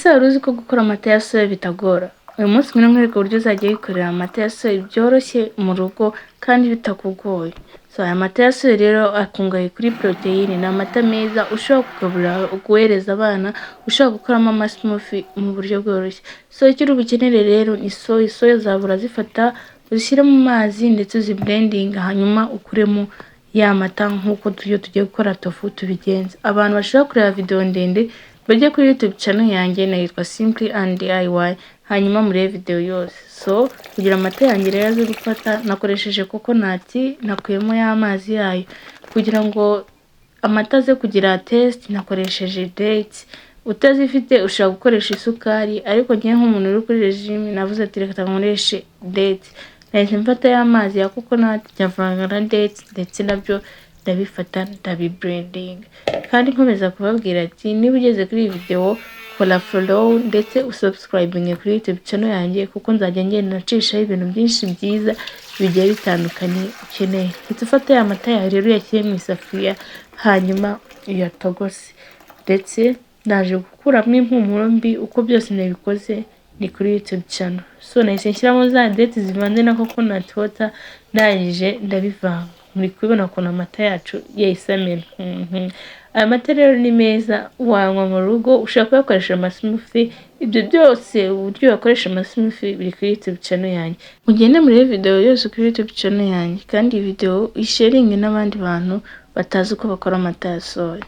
Ese wari uzi ko gukora amata ya soya bitagora? Uyu munsi ngwino nkwereke uburyo uzajya wikorera amata ya soya byoroshye mu rugo kandi bitakugoye. So aya mata ya soya rero akungahaye kuri poroteyine, ni amata meza ushobora kugaburira, guhereza abana, ushobora gukoramo amasmoothie mu buryo bworoshye. So icyo uri bukenere rero ni soya, soya zawe urazifata uzishyire mu mazi ndetse uziblendinge, hanyuma ukuremo ya mata nk'uko iyo tugiye gukora tofu tubigenza. Abantu bashaka kureba video ndende bajye kuri YouTube channel yanjye nayitwa Simply and DIY, hanyuma murebe video yose. So kugira amata yanjye rero aze gufata, nakoresheje coconut, nakuyemo ya mazi yayo kugira ngo amata aze kugira taste, nakoresheje dates. Utazifite ushobora gukoresha isukari, ariko njyewe nk'umuntu uri kuri regime navuze ati reka nkoreshe dates. Nahise mfata ya mazi ya coconut nyavanga na dates, ndetse nabyo ndabifata ndabiblendinga. Kandi nkomeza kubabwira ati niba ugeze kuri iyi video, kora follow ndetse usubscribinge kuri YouTube channel yanjye, kuko nzajya ngenda ncishaho ibintu byinshi byiza bigiye bitandukanye ukeneye. Hita ufata ya mata yawe rero uyashyire mu isafuriya, hanyuma uyatogose. Ndetse naje gukuramo impumuro mbi, uko byose nabikoze ni kuri YouTube channel. So nahise nshyiramo za dates zivanze na coconut water, ndangije ndabivanga. Muri kubibona ukuntu amata yacu yahise amera. Aya mata rero ni meza, wanywa mu rugo, ushobora kuyakoresha amasmoothie, ibyo byose uburyo wakoresha amasmoothie biri kuri YouTube channel yanjye. Mugende murebe video yose kuri YouTube channel yanjye, kandi iyi video uyisharinge n'abandi bantu batazi uko bakora amata ya soya.